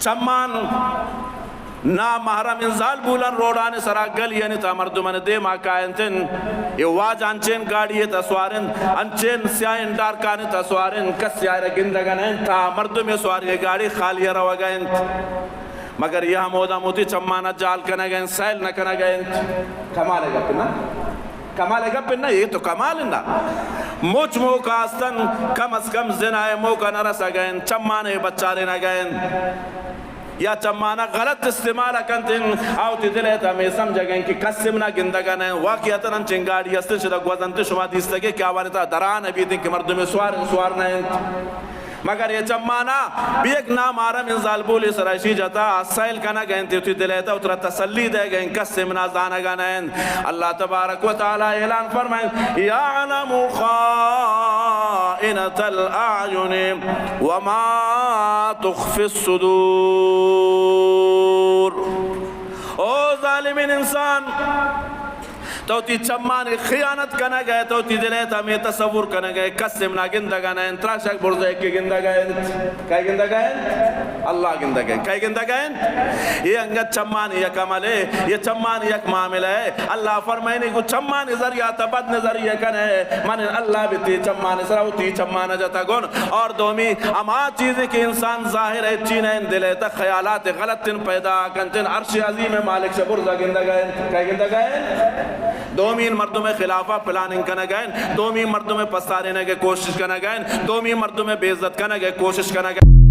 چمان نامحرم انت، زالبولن روڈانی سرا گلیانی تہا مردمانی دیما کاینت انت۔ اے واجہ انچیں گاڑی ءِ تہا سوار انت، انچیں سیاہیں ڈارکانی تہا سوار انت، کسے آئرا گندگ ءَ نہ انت، تاں مردمے سواری ءِ گاڑی خالی ءَ روگ ءَ انت۔ مگر اے ہمودا ہم وتی چمانا جال کنگ ءَ انت، سیل نہ کنگ ءَ انت۔ کمال ءِ گپ نہ؟ کمال ءِ گپ نہ، اے تو کمال نہ۔ مچ موقع استن، کم از کم زنا ءِ موقع نہ رسگ ءَ انت، چمانے بچارینگ ءَ انت۔ یا چمانا غلط استعمال کنت انت، آ وتی دل ءِ تہا ہمے سمجھگ ءَ انت کہ کس ہم نہ گندگ ءَ نہ انت۔ واقعتاً انچیں گاڑی است انت، شدا گوزنت، شما دیستگ ئے کہ آوانی تہا درا نہ بیت انت کہ مردمے سوار انت، سوار نہ انت۔ مگر اے چمانا بہ یک نامحرمیں زالبولے سرا اشی جتا، سیل کنگ ءَ انت، وتی دل ءِ تہا وترا تسلی دئیگ ءَ انت، کس ہم نہ زانگ ءَ نہ انت۔ اللہ تبارک و تعالی اعلان فرمائیں، یعلم خائنة الاعین وما تخفی الصدور۔ او ظالمیں انسان، تو وتی چمانی خیانت کنگ ءَ ئے، تو وتی دل ءِ تہا ہمے تصور کنگ ءَ ئے، کس ہم نہ گندگ ءَ نہ انت، ترا شک برز ءَ یکے گندگ ءَ انت۔ کئے گندگ ءَ انت؟ اللہ گندگ ءَ انت۔ کئے گندگ ءَ انت؟ اے انگت چمانی یک عملے، اے چمانی یک معاملے۔ اللہ فرمائنی کہ چمانی ذریعہ تہ بد نظری ءَ کن ئے، من اللہ بہ تئی چمانی سرا وتی چمانا جتگ اوں۔ اور دومی ہما چیزے کہ انسان ظاہر ءَ ہچی نہ انت، دل ءِ تہا خیالات غلط انت پیدا کنت انت، عرش عظیم ءِ مالک شہ برز ءَ گندگ ءَ انت۔ کئے گندگ ءَ انت؟ دومی مردم ءِ خلاف ءَ پلاننگ کنگ ءَ انت، دومی مردم ءِ پسارینگ ءِ کوشش کنگ ءَ انت، دومی مردم ءِ بے عزت کنگ ءِ کوشش کنگ ءَ انت۔